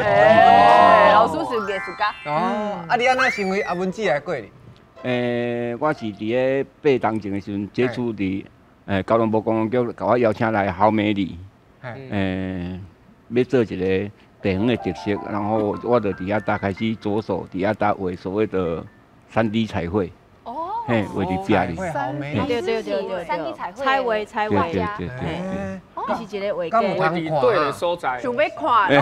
S2: 老師是藝術家。
S1: 哦，啊你按怎成為阿文姊的過哩？
S6: 我是佇咧8冬前的時陣接觸佇交通部觀光局，共我邀請來好美里，欲做一個地方的特色，然後我就佇遐搭開始着手，佇遐搭畫所謂的3D 彩繪，哦，嘿，畫佇壁裡，
S5: 對對對對，3D
S4: 彩繪，
S5: 彩畫彩畫，
S6: 對對對對，
S5: 伊是一個畫家，
S3: 畫佇對的所在，
S2: 想欲看，因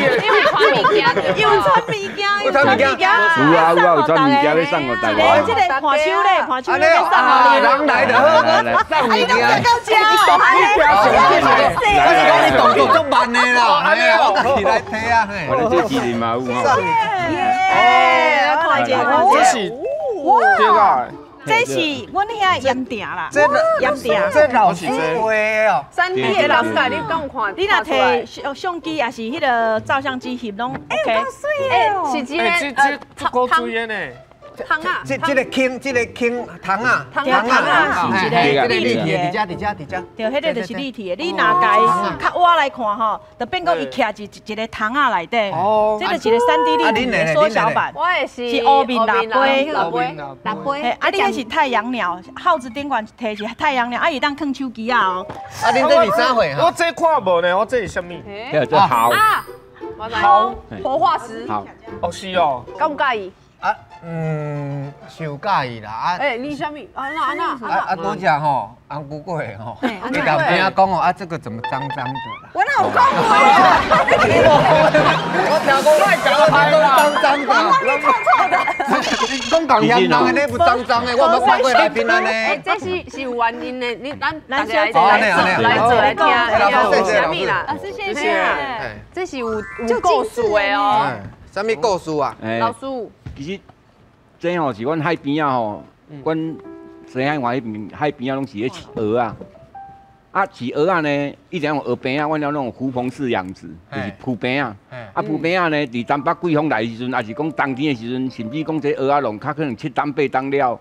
S2: 為穿物件，
S5: 有穿物件，有穿物件，
S6: 有啊有啊，有穿物件欲送予大家。
S5: 這個伴手禮，伴手禮欲送予你。
S1: 人來就好，送物件。
S5: 你到遮，
S1: 我是講你動作足慢的啦，我家己來提啊。
S6: 我這幾年嘛有吼。
S5: 耶，看一下，
S3: 這是，哇，
S5: 這是阮遐鹽埕啦，鹽埕。
S1: 這老師畫的哦。
S2: 3D 的老師，你敢有看？
S5: 你若提相機，抑是彼个照相機翕攏 OK。
S2: 欸，是一个
S3: 古錐的呢。
S2: 窗仔，
S1: 這個坑，這個坑窗仔，
S5: 窗仔是一個立體的，
S1: 佇遮佇遮佇遮。
S5: 對，彼个就是立體的。你若共伊較倚來看吼，就變講伊徛佇一個窗仔內底。哦。這就是一個3D 立體的縮小版。
S2: 我的是
S5: 是烏面蜊杯，
S4: 蜊杯。
S5: 啊，你彼是太陽鳥，耗子頂懸提是太陽鳥，啊，伊當囥手機仔哦。
S1: 啊，恁這是啥貨？
S3: 我這看無呢，我這是啥物？
S6: 這蠔。
S2: 啊，蠔，活化石。
S3: 哦，是哦。
S2: 敢有佮意？
S1: 啊，嗯，傷佮意啦啊！
S2: 欸，你啥物？啊那啊那
S1: 啊啊！拄才吼，紅菇粿吼，你共邊仔講哦，啊這個怎麼髒髒的啦？
S4: 我哪有講過？
S1: 我聽講我講髒髒的，
S4: 我講臭臭的。
S1: 你講共嫌人的，你不髒髒的，我無看過來賓按呢。
S2: 欸，這是有原因的，你咱大家來來做來聽，有啥物啦？
S4: 老師謝謝。
S2: 這是有故事的哦。
S1: 啥物故事啊？
S2: 老師。
S6: 其實，這吼是阮海邊仔吼，阮西海岸彼邊海邊仔攏是咧飼蚵仔，啊飼蚵仔呢，以前用蚵棚仔，阮了那種浮棚式養殖，就是浮棚仔。啊浮棚仔呢，佇東北季風來的時陣，抑是講冬天的時陣，甚至講這蚵仔籠較可能7冬8冬了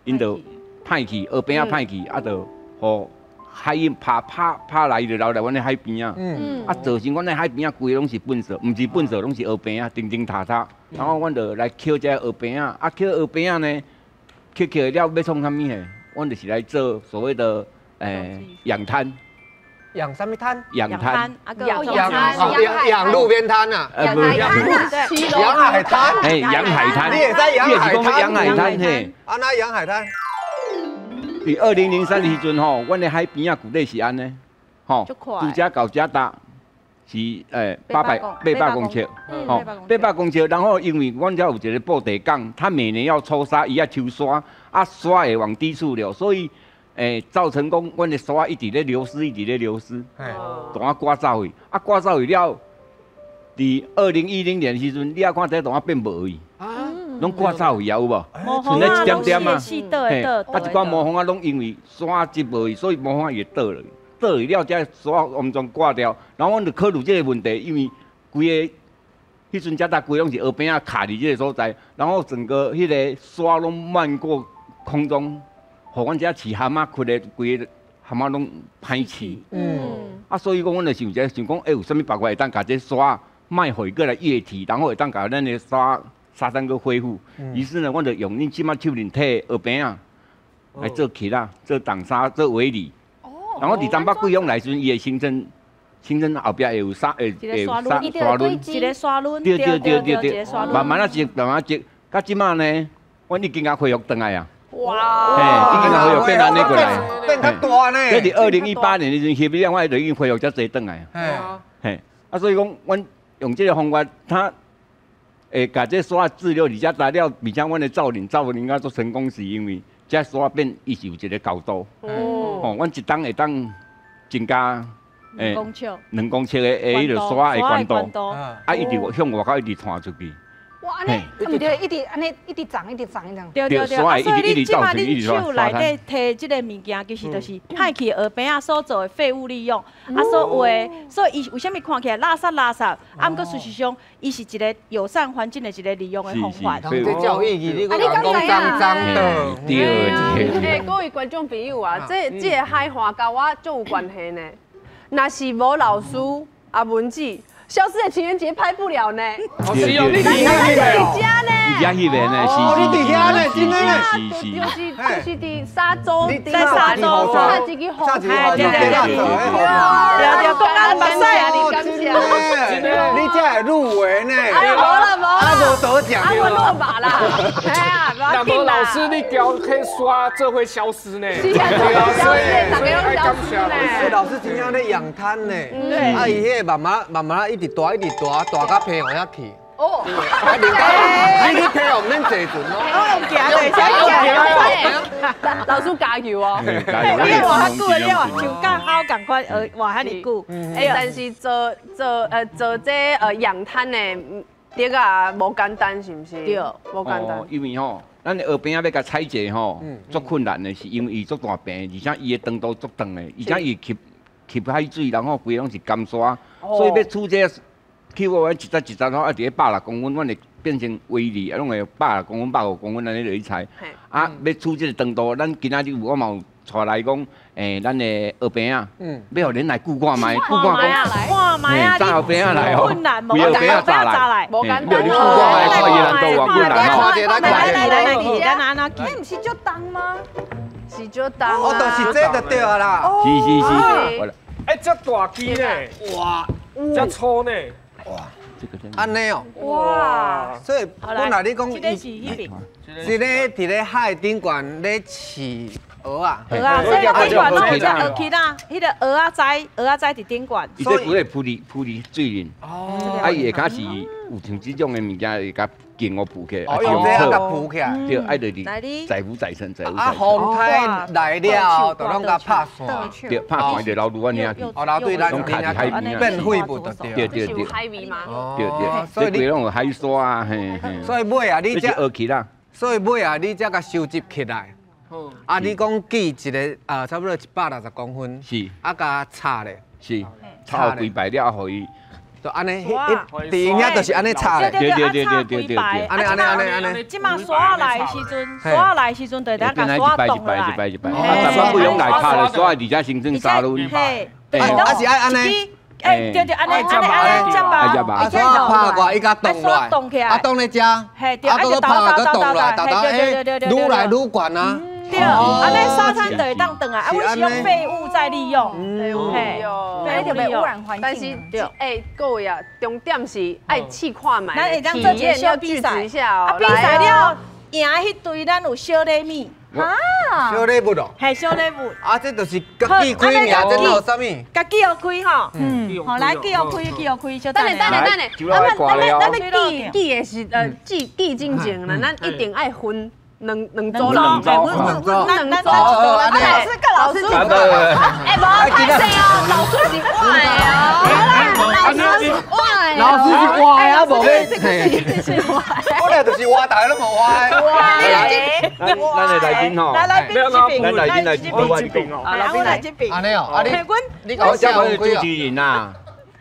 S6: ，𪜶就歹去，蚵棚仔歹去，啊就予海湧拍拍拍來，就流來阮的海邊仔。啊造成阮的海邊仔規个攏是糞埽，毋是糞埽，攏是蚵棚仔，釘釘塌塌。然後阮就來抾這個蚵棚仔，啊抾蚵棚仔呢，抾抾了欲創啥物嘿？阮就是來做所謂的養灘。
S1: 養啥物灘？
S6: 養灘。
S1: 養養路邊攤啊？養海灘。
S6: 嘿，養海灘。
S1: 你會使養海灘？
S6: 養海灘嘿。
S1: 啊，哪養海灘？
S6: 佇2003年時陣吼，阮的海邊仔舊底是按呢，吼，從遮到遮搭是800公尺，吼，800公尺。然後因為阮遮有一個布袋港，它每年要抽沙，伊愛抽沙，啊沙會往低處流，所以造成講阮的沙一直咧流失，一直咧流失，當啊刮走去，啊刮走去了，佇2010年時陣，你仔看這當啊變無去。攏刮走去啊，有無？剩咧一點點啊。嘿，啊一寡毛風仔攏因為沙質無去，所以毛風仔會倒落去，倒去了，這沙完全刮掉。然後阮就考慮這個問題，因為規个彼陣遮搭規攏是蚵棚仔卡佇這個所在，然後整個彼個沙攏漫過空中，予阮遮飼蚶仔，開个規个蚶仔攏歹飼。啊，所以講阮就想這想講，欸，有啥物辦法會當共這沙莫予伊閣來液體，然後會當共咱的沙。沙灘閣恢復，於是呢，我就用恁這馬手裡提蚵棚仔來做墘仔、做擋沙、做圍籬。然後佇東北季風來時陣，伊會形成，形成後壁會有沙，會有沙沙崙，
S5: 一個沙崙，
S6: 對對對對對，慢慢仔積，慢慢積，到這馬呢，阮已經共恢復轉來啊。
S2: 哇！
S6: 嘿，已經共恢復變按呢過來，
S1: 變較大呢。
S6: 這佇2018年的時陣，翕了，我就已經恢復遮濟轉來。嘿，啊，所以講，阮用這個方法，它。會共這沙滯留佇遮大了，而且阮的造林造林甲做成功，是因為這沙變伊是有一個高度。哦，阮一冬會當增加2公尺的彼個沙的懸度，啊，一直向外口一直傳出去。
S4: 哇，按呢，毋對，一直按呢，一直長，一直長，一直長。
S5: 對對對，啊，所以你這擺恁手內底提這個物件，其實就是歹去河邊仔所做的廢物利用，啊，所有的，所以伊為啥物看起來垃圾垃圾，啊，毋過事實上，伊是一個友善環境的一個利用的方法。
S1: 這才有意義，你閣講髒髒的。
S6: 對對。
S2: 欸，各位觀眾朋友啊，這個海岸佮我足有關係呢。若是無老師阿文姊。消失的情人節拍不了呢。
S3: 是哦，你佇
S2: 遐呢？
S6: 佇遐彼邊呢？是
S1: 是。你佇遐呢？真的呢？
S2: 就是佇沙洲，
S5: 在沙洲，
S2: 沙一个河，
S5: 對對對對對，講咱目屎啊，
S2: 你感謝。
S1: 你這會入圍呢？
S2: 哎，無啦無啦，
S1: 啊無得獎，
S2: 啊無落馬啦。哎呀，
S3: 那無老師，你交去刷，這會消失呢。
S2: 是啊，消失，大家攏消失呢。
S1: 老師真正咧養攤呢，啊，伊彼個慢慢慢慢一直大，一直大，大到澎湖遐去。哦，啊，你去澎湖毋免坐船咯。
S5: 我用行的，
S2: 行的。老師加油哦！
S6: 加油！
S5: 你活遐久的了啊，像甲好仝款，活遐爾久。
S2: 欸，但是做這養攤的，這個無簡單，是毋是？對，無簡單。
S6: 因為吼，咱的河邊仔欲共採集吼，足困難的，是因為伊足大坪，而且伊的長度足長的，而且伊吸吸海水，然後規攏是乾沙，所以欲取這個。去我阮一節一節吼，啊，佇咧160公分，阮會變成微粒，啊，攏會160公分、150公分按呢落去採。啊，欲取這個長度，咱今仔日有我嘛有帶來講，咱的河邊仔，欲予恁來估看覓，估看講，
S5: 看覓啊，
S6: 早河邊仔來哦，
S5: 困難，
S6: 規河邊仔早來，
S2: 無簡單，
S6: 你估看覓，看伊難度偌困難吼。
S5: 來來來來，咱按怎記？
S4: 這毋是足重嗎？
S2: 是足重啊！
S1: 哦，就是這就對啊啦。
S6: 是是是。
S3: 欸，這大支呢？哇，這粗呢？
S1: 哇，按呢哦，哇，所以本來你講，是咧佇咧海頂懸咧飼蚵仔，
S5: 蚵仔，所以頂懸攏有這蚵殼啦，彼個蚵仔仔，蚵仔仔佇頂懸。
S6: 伊這規個浮佇浮佇水面，啊，伊下跤是有像這種的物件會共勁予浮起來，
S1: 用這共浮起來，
S6: 對，愛就是載浮載沉，載浮載沉。
S1: 啊，風颱來了，就攏共拍散，
S6: 對，拍散就流入阮遐去，
S1: 哦，流對咱遐去，變廢物就對。
S6: 對對對。
S2: 海味嗎？
S6: 對對，所以你攏有海沙啊，嘿嘿。
S1: 所以尾啊，你這
S6: 蚵殼啦。
S1: 所以尾啊，你才共收集起來。啊，你講寄一個啊，差不多160公分，
S6: 是，
S1: 啊，共插咧，
S6: 是，插幾擺了，予伊。
S1: 就按呢，佇遐就是按呢插咧，
S6: 對對對對對對，
S1: 按呢按呢按呢按呢。
S5: 這馬沙來的時陣，沙來的時陣，就當共沙凍落來。
S6: 一擺一擺一擺，啊，台灣不用來插咧，沙佇遮形成沙崙。
S5: 嘿，
S1: 啊是愛按呢。
S5: 哎，對對，按呢按呢按呢接吧，
S1: 啊，沙拍過來，伊共凍落來，啊，凍咧食，啊，閣拍閣凍落來，沓沓哎，愈來愈懸啊。
S5: 對，啊，咱沙灘就會當轉來，啊，阮是用廢物再利用，
S2: 嘿，
S4: 廢物袂污染環境。
S2: 但是，欸，各位啊，重點是愛試看覓，
S5: 體驗
S2: 要拒絕一下哦。
S5: 啊，比賽了贏的彼隊，咱有小禮物。
S1: 啊，小禮物哦。
S5: 係小禮物。
S1: 啊，這就是家己開名，這有啥物？
S5: 家己予開吼，嗯，好來，記予開，記予開，小
S2: 等下，等下，等下，咱欲記記的是記記進前啦，咱一定愛分。兩組，
S6: 兩組，
S2: 兩組。
S4: 老師，老師，
S2: 哎，無歹勢哦，老師是我的哦，老師是我的，
S1: 老師是我的啊，無咧，
S2: 是我的，
S1: 本來就是我，大家攏無我的。
S6: 咱的來賓吼，
S5: 來來賓這邊，
S6: 咱來賓來這邊
S3: 哦，
S5: 來來這邊。
S1: 按呢哦，啊你，你
S6: 我是主持人啊。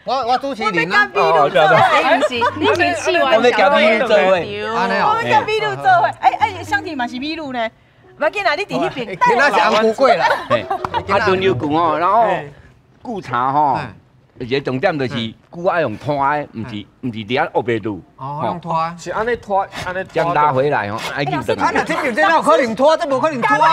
S1: 我主持人啊。
S6: 哦，對對。
S2: 你毋是試完小
S6: 我美女做伙。
S5: 我欲佮美女做伙。哎哎，相弟嘛是美女呢。無要緊啦，你佇彼邊。
S1: 今仔是紅菇粿啦。
S6: 啊，輪流顧吼，然後顧茶吼，一個重點就是龜愛用拖的，毋是佇遐烏白滷。
S1: 哦，用拖。
S3: 是按呢拖，按呢
S6: 拖。將拉回來吼，愛救轉來。
S1: 啊，若這邊這哪有可能拖？這無可能拖吧？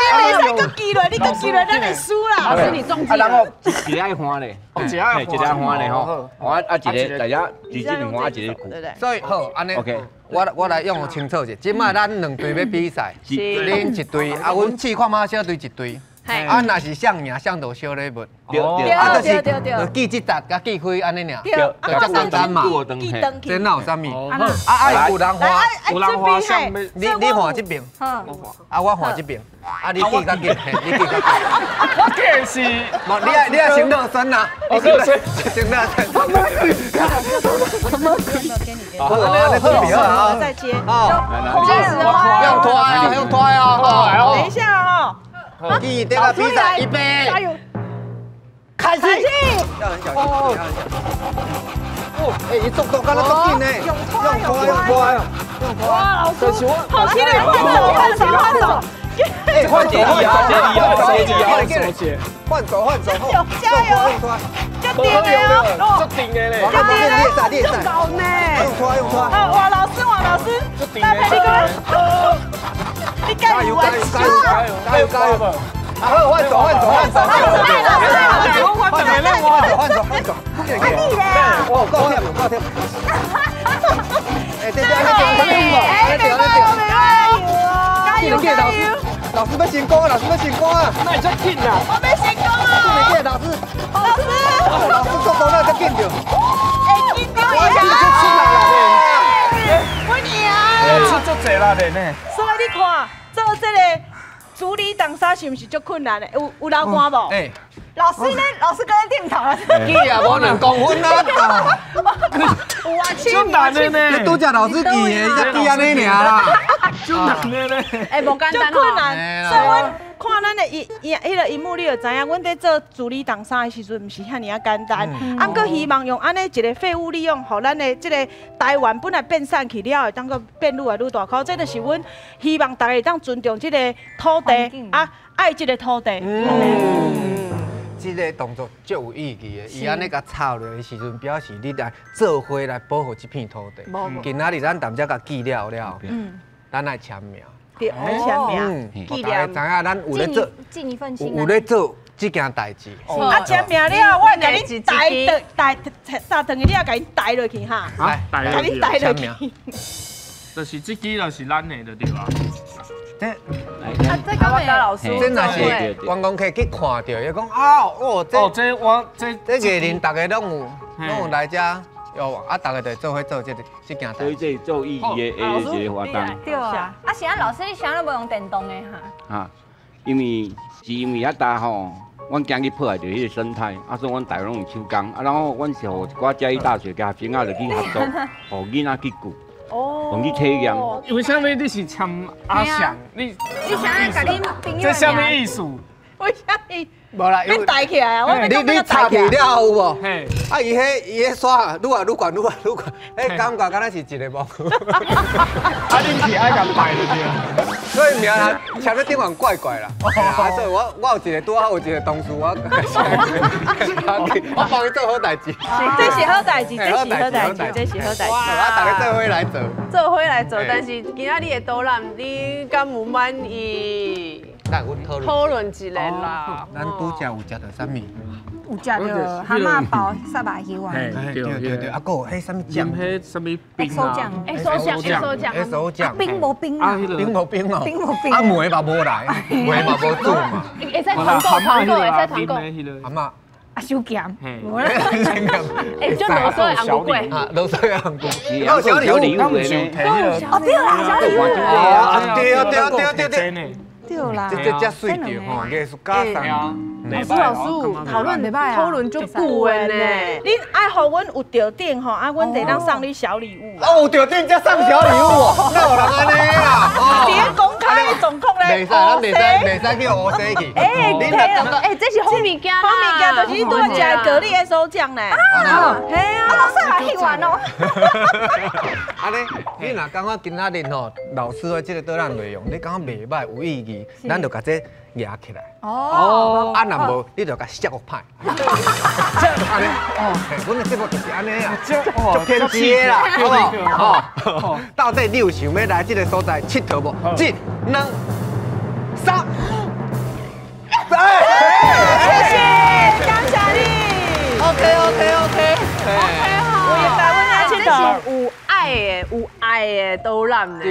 S5: 哎，你袂使閣記落，你閣記落，咱會輸啦。
S2: 老師，你中計。
S6: 啊，然後一個愛換咧，
S3: 一個愛
S6: 一個愛換咧吼。啊，一個大家佇這邊換，一個顧。
S1: 所以好，按呢。
S6: OK。
S1: 我來用清楚者。這擺咱兩隊欲比賽，恁一隊，啊，阮試看覓小隊一隊。啊，若是双赢双到小礼物。
S6: 对对，
S1: 啊，就是就记这节佮记开按呢尔，
S5: 对，
S1: 就遮简单嘛。这哪有啥物？啊啊，有人换，
S3: 有人换，
S1: 你换这边，啊，我换这边，啊，你记较紧，你记较紧。
S3: 我记的是，
S1: 无你爱先热身啦，你先先热身。
S5: 什么鬼？
S1: 好，你准备好啊？
S5: 再接。
S1: 用拖啊，用拖啊。
S5: 等一下哦。
S1: 记这个比赛，预备，
S5: 加油！
S1: 开始。要很小心，要很小心。哦，哎，伊速度敢若足紧呢？
S5: 用拖，
S1: 用拖，用拖，用拖。
S5: 哇，老师，好犀利！换手，换手，换手。
S1: 哎，换手，换手，换手，换手，换手，
S5: 加油！
S1: 用拖，
S5: 足定的哦，
S3: 足定的咧，
S1: 足定的，你会使，
S2: 够呢。
S1: 用拖，用拖。
S5: 好，王老师，王老师，搭配你个，你
S1: 加油，加油，加油，加油，加油！啊好，换手，换手，换手，
S5: 换手，
S1: 换手，换手，换手，换手，哦，够忝，够忝。哎，这这这这，
S5: 哎，没办法，没办法，加油，加油！
S1: 老师欲成功啊！老师欲成功啊！
S3: 那会遮紧啊！
S5: 我欲成功啊！
S1: 记得老师，
S5: 老师，
S1: 老师速度那遮紧著？
S5: 哎，紧张一下。我赢。
S3: 出足济力的呢。
S5: 所以你看，做这个竹篱挡沙是毋是足困难的？有流汗无？
S1: 哎，
S4: 老师呢？老师搁咧点头啊。
S1: 记也无2公分啊。
S2: 有啊，
S3: 足难的呢。
S1: 你拄才老师记的，才记按呢尔啦。
S3: 足难的呢。
S2: 哎，无简单
S5: 足困难。所以阮看咱的荧荧彼个荧幕，你就知影，阮伫做竹篱挡沙的时阵，毋是遐尔仔简单。啊，毋过希望用按呢一个废物利用，予咱的这个台湾本来变散去了后，会当阁变愈来愈大箍。这就是阮希望大家会当尊重这个土地，啊，爱这个土地。
S1: 这个动作足有意义的，伊按呢共插落的时阵，表示你来做伙来保护这片土地。今仔日咱踮遮共记了了，咱爱签名。
S5: 对，爱签名。
S1: 记大家知影，咱有咧做，
S4: 尽一份心，
S1: 有咧做这件代志。
S5: 啊，签名了，我会共你带带带转去，你也共𪜶带落去哈。
S3: 来，
S5: 共你带落去。
S3: 就是这支就是咱的，就对啊。
S1: 这，
S2: 啊，这敢会老师，
S1: 这若是观光客去看到，伊讲啊，哦，
S3: 这我这
S1: 这艺人，大家拢有来遮，有啊，大家就做伙做这个这件代志。
S6: 所以这做意义的一个活动。
S4: 对啊，啊是啊，老师你啥拢无用电动的哈？
S6: 啊，因为是因为遐搭吼，阮惊去破坏著彼个生态，啊，所以阮大家拢用手工，啊，然后阮是予一寡嘉义大学佮学生仔入去合作，予囡仔去顾。哦，去体验。
S3: 为啥物你是签阿翔？你
S4: 你想爱共恁朋友？
S3: 这啥物意思？
S5: 为啥物？
S1: 无啦，
S5: 你带起来啊！我
S1: 你插去了后有无？嘿，啊，伊彼伊彼线愈来愈悬，愈来愈悬，彼感觉敢若是一个梦。
S3: 啊，恁是爱共拜就对。
S1: 所以名啊，签咧顶悬怪怪啦。啊，所以我有一个拄好有一个同事，我我帮伊做好代志。
S5: 这是好代志，这是好代志，这是好代志。
S1: 啊，大家做伙来做。
S2: 做伙来做，但是今仔日的导览，你敢有满意？
S1: 来，阮讨论
S2: 讨论一下啦。
S1: 咱拄才有食著啥物？
S4: 有食著蛤蟆包、沙白鱼丸。
S1: 对对对，啊，阁有彼啥物酱？
S3: 彼啥物冰
S4: 啊？酱
S2: ，XO 酱，XO 酱
S1: ，XO 酱。
S4: 冰无冰啊？
S1: 冰无冰哦。
S4: 冰无冰。
S1: 啊，糜嘛无来，糜嘛无煮嘛。
S2: 会使团购，团购会使团购。
S1: 蛤蟆。
S4: 啊，伤咸。
S2: 无啦。哎，就罗嗦的红菇粿。
S1: 啊，罗嗦的红菇。哦，小礼物
S3: 的呢？
S4: 哦，对啦，小礼物。
S1: 啊，对对对对对。
S4: 对啦，
S1: 这这水着吼，艺术家送。
S2: 老师老师，讨论讨论足久的呢。
S5: 你爱予阮有著顶吼，啊，阮得当送你小礼物。
S1: 哦，有著顶才送小礼物哦，哪有人按呢啦？
S5: 伫公开的状况咧，
S1: 袂使，咱袂使，袂使去乌西去。
S2: 哎，你若感觉，哎，这是好物件
S5: 啦，好物件就是你拄仔食的蛤蜊 XO 酱呢。
S4: 啊，嘿啊，老师也翕完哦。
S1: 按呢，你若感觉今仔日吼，老师的这个导览内容，你感觉袂䆀有意义，咱就共这举起来。哦。啊，若无，你就共摔予歹。按呢，哦，阮的节目就是按呢啊，足偏激的啦，好无？吼，到底你有想欲来这个所在𨑨迌无？一、两、三。
S5: 谢谢，感谢你。
S1: OK。
S5: 我也来阮遐𨑨迌。
S2: 这是有爱的、有爱的导览呢，对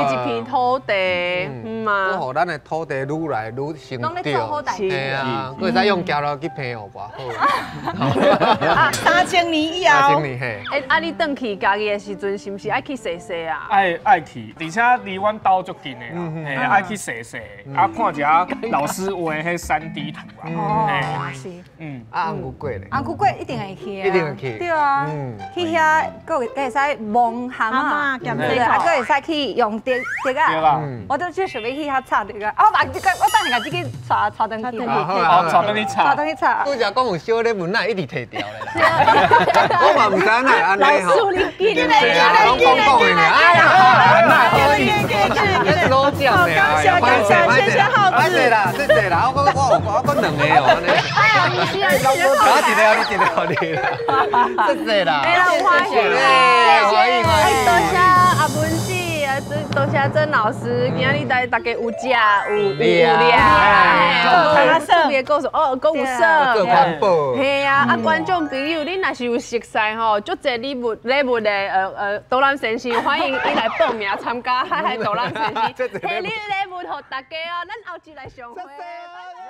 S2: 这片土地，嗯。嘛。
S1: 我予咱的土地愈來愈成長。
S2: 是
S1: 啊，閣會使用行路去澎湖偌
S5: 好。3000年以後。
S1: 3000年嘿。
S2: 欸，啊，你轉去嘉義的時陣，是毋是愛去踅踅啊？
S3: 愛去，而且離阮兜足近的啦，嘿，愛去踅踅，啊，看一下老師畫彼3D 圖啊。
S4: 哦，是。
S3: 嗯。
S1: 啊，紅龜粿咧？
S4: 紅龜粿一定會去啊。
S1: 一定會去。
S4: 對啊。去遐，閣會使摸蚶仔，對啊，閣會使去用竹竹仔。我都就想欲去遐插竹仔。啊，我我等下共自己帶帶轉去。
S3: 好，帶轉去插。
S4: 帶轉去插。
S1: 拄才講有小禮物，哪會一直提掉咧？我嘛毋知哪會按呢吼。
S2: 老師你緊嘞，
S1: 攏講講的爾。哎呀，哪會可以？老將的啊！
S5: 感謝感謝，謝謝浩子。
S1: 謝謝啦，謝謝啦，我閣兩個哦，按呢。
S2: 哎呀，毋是啊，
S1: 我一個，你一個，你啦。謝謝啦。
S2: 哎啦，歡喜，
S1: 謝謝，
S2: 哎，多謝阿文姊，啊，多謝曾老師，今日帶大家有食有有掠，特別故事哦，閣有耍，
S1: 閣環保。
S2: 嘿啊，啊，觀眾朋友，恁若是有熟似吼，足濟禮物的，導覽先生，歡迎伊來報名參加海海導覽先生，提你禮物予大家哦，咱後集來相會。拜拜。